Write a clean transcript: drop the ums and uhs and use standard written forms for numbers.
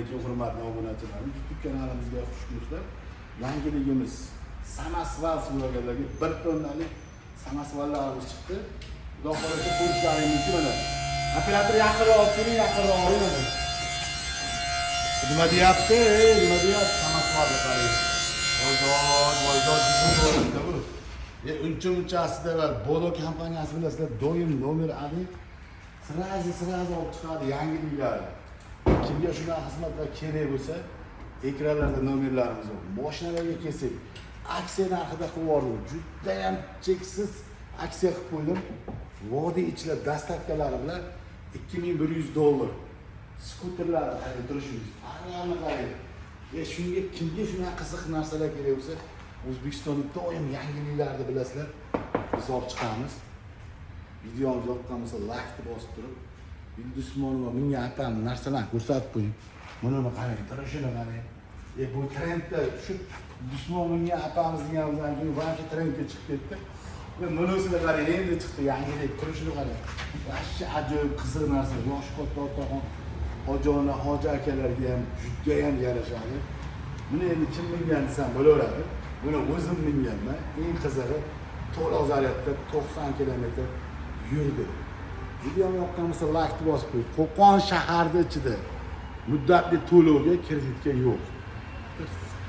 Alaykum, hurmatli obunachilarimiz, YouTube kanalimizga xush kelibsizlar. Yangiligimiz samosval so'raganlarga 1 tonnalik samosvallarimiz chiqdi. Xudo xohlasa, ko'rishlaring mumkin mana. Operator, yaqinroq olib keling, yaqinroq oling mana. Nima deyapti? Ey, nima deyapti? Samosvalni qarang. Voydod, voydod, bu. Uncha munchasida va Bodo kompaniyasi, bilasizlar, doim номер один, сразу сразу olib chiqadi yangiliklarni. Kimga shunaqa xizmatlar kerak bo'lsa, ekranlarda nomerlarimiz bor. Moshinalarga kelsak, aksiya narxida qilib yubordim. Judayam cheksiz aksiya qilib qo'ydim. Vodiy ichida доставка lari bilan 2100 dollar. Skuterlarni qarang, turishingiz, farlarni qarang. Shunga kimga shunaqa qiziq narsalar kerak bo'lsa, O'zbekistonda doim yangiliklarni, bilasizlar, biz olib chiqamiz. Videomiz yoqqan bo'lsa, laykni bosib turib, Yulduz Usmonova mingan apam narsalarni ko'rsatib qo'ying. Buni qarang, turishini qarang. Bu trendda shu Yulduz Usmonova mingan apamiz deganimizdan keyin вообще trendga chiqib ketdi. Bunisini qarang, endi chiqdi yangilik, turishini qarang. Вообще ajoyib qiziq narsa. Yoshi katta otaxon hoji ona, hoji akalarga ham judayam yarashadi. Buni endi kim mingan desam bo'laveradi. Buni o'zim minganman. Eng qizig'i, to'liq zaryadda 90 kilometr yurdi. Videom yoqqan bo'lsa, laykni bosib qo'y. Qo'qon shaharni ichida muddatli to'lovga, kreditga yo'q.